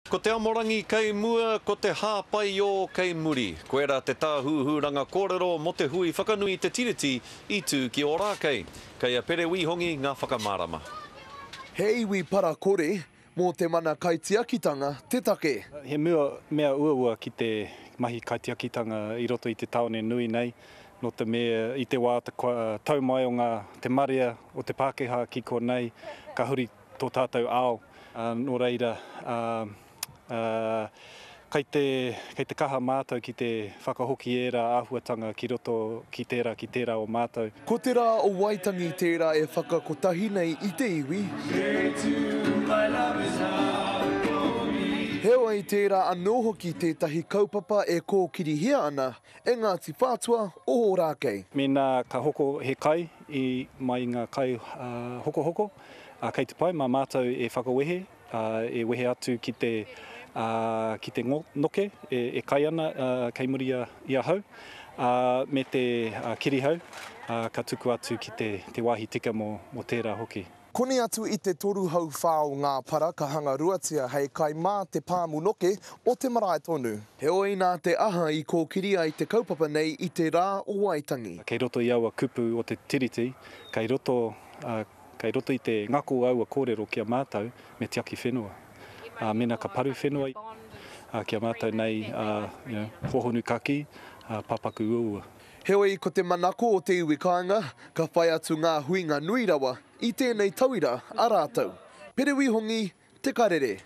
Ko te amorangi kei mua, ko te hāpaiō kei muri. Koirā te tāhūhūranga kōrero mō te hui whakanui i te Tiriti i tū ki Ōrākei. Kei a Pere Wīhongi ngā whakamārama. He iwi para kore, mō te mana kaitiakitanga te take. He mea uaua ki te mahi kaitiakitanga i roto i te tāone nui nei, nō te mea i te wā tau mai o ngā, te marea o te Pākehā ki konei, ka huri tō tātou ao. Nō reira, kei te, kei te kaha mātou ki te whakahoki ērā āhuatanga ki roto ki tērā, ki tērā o mātou. Ko te rā o Waitangi tērā e whakakotahi nei i te iwi. Heoi, tērā anō hoki tētahi kaupapa e kōkirihia ana e Ngāti Whātua o Ōrākei. Mēnā ka hoko he kai i mai i ngā kai hokohoko, Ā, kei te pai mā mātou e whakawehe, ā, e wehe atu ki te, ā, ki te noke e, e kai ana, ā, kei muri i i ahau, ā, me te, ā, kirihau, ā, ka tuku atu ki te, te wāhi tika mō, mō tērā hoki. Koni atu i te 3/4 o ngā para ka hangaruatia hei kai mā te pāmu noke o te marae tonu. Heoi nā te aha i kōkiri ai te kaupapa nei i te rā o Waitangi. Kei roto i aua kupu o te Tiriti, kei roto, ā, Kei roto i te ngako o aua kōrero ki a mātou me tiaki whenua. Ā, mēnā ka paru whenua, ā, ki a mātou nei, ā, you know, hōhonu kakī, ā, papaku uaua. Heoi, ko te manako o te iwi kāinga, ka whai atu ngā huinga nui rawa i tēnei tauira a rātou. Pere Wihongi, Te Karere.